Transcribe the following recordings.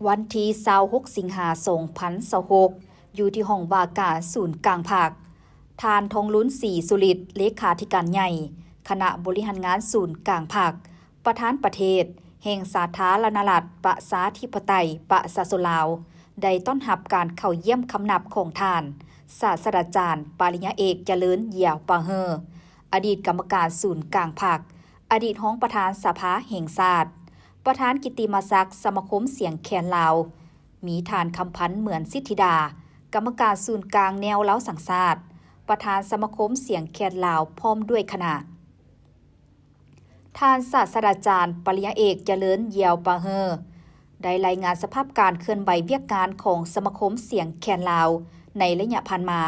ວັນທີຊາວຫົກ ສິງຫາ ສອງພັນຊາວຫົກ ຢູ່ທີ່ຫ້ອງວ່າການສູນກາງພັກ, ທ່ານ ທອງລຸນ ສີສຸລິດ ເລຂາທິການໃຫຍ່ ຄະນະບໍລິຫານງານສູນກາງພັກ, ປະທານປະເທດແຫ່ງສາທາລະນະລັດ ປະຊາທິປະໄຕ ປະຊາຊົນລາວ ໄດ້ຕ້ອນຮັບການເຂົ້າຢ້ຽມຄຳນັບຂອງທ່ານ ສາດສະດາຈານ ປະລິນຍາເອກ ຈະເລີນ ຢຽວປາເຮີ ອະດີດກຳມະການສູນກາງພັກ, ອະດີດຮອງປະທານສະພາແຫ່ງຊາດ, ປະທານກິດຕິມະສັກສະມາຄົມສຽງແຄນລາວ, ມີທ່ານ ຄຳພັນ ເໝືອນສິດທິດາ ກຳມະການສູນກາງແນວລາວສ້າງຊາດ, ປະທານສະມາຄົມສຽງແຄນລາວ ພ້ອມດ້ວຍຄະນະ. ທ່ານສາດສະດາຈານ ປະລິນຍາເອກ ຈະເລີນ ຢຽວປາເຮີ ໄດ້ລາຍງານສະພາບການເຄື່ອນໄຫວວຽກງານຂອງສະມາຄົມສຽງແຄນລາວໃນໄລຍະຜ່ານມາ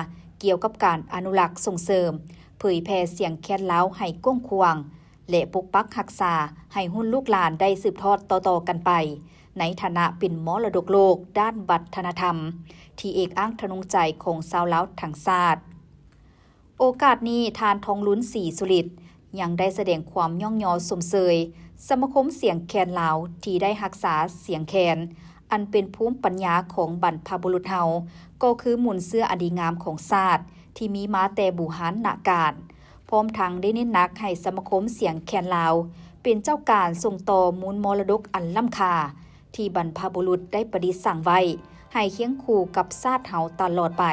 ກ່ຽວກັບການອະນຸລັກ, ສົ່ງເສີມ, ເຜີຍແຜ່ສຽງແຄນລາວໃຫ້ກວ້າງຂວາງ ແລະ ປົກປັກຮັກສາໃຫ້ຮຸ່ນລູກຫຼານໄດ້ສືບທອດຕໍ່ໆກັນໄປ ໃນຖານະເປັນມໍລະດົກໂລກດ້ານວັດທະນະທຳ ທີ່ເອກອ້າງທະນົງໃຈຂອງຊາວລາວທັງຊາດ. ໂອກາດນີ້ ທ່ານ ທອງລຸນ ສີສຸລິດ ຍັງໄດ້ສະແດງຄວາມຍ້ອງຍໍຊົມເຊີຍສະມາຄົມສຽງແຄນລາວທີ່ໄດ້ຮັກສາສຽງແຄນ ອັນເປັນພູມປັນຍາຂອງບັນພະບຸລຸດເຮົາ, ກໍຄືມູນເຊື້ອອັນດີງາມຂອງຊາດທີ່ມີມາແຕ່ບູຮານນະການ, ພ້ອມທັງໄດ້ເນັ້ນໜັກໃຫ້ສະມາຄົມສຽງແຄນລາວ ເປັນເຈົ້າການສົ່ງຕໍ່ມູນມໍລະດົກອັນລ້ຳຄ່າ ທີ່ບັນພະບຸລຸດໄດ້ປະດິດສ້າງໄວ້ ໃຫ້ຄຽງຄູ່ກັບຊາດເຮົາຕະຫຼອດໄປ.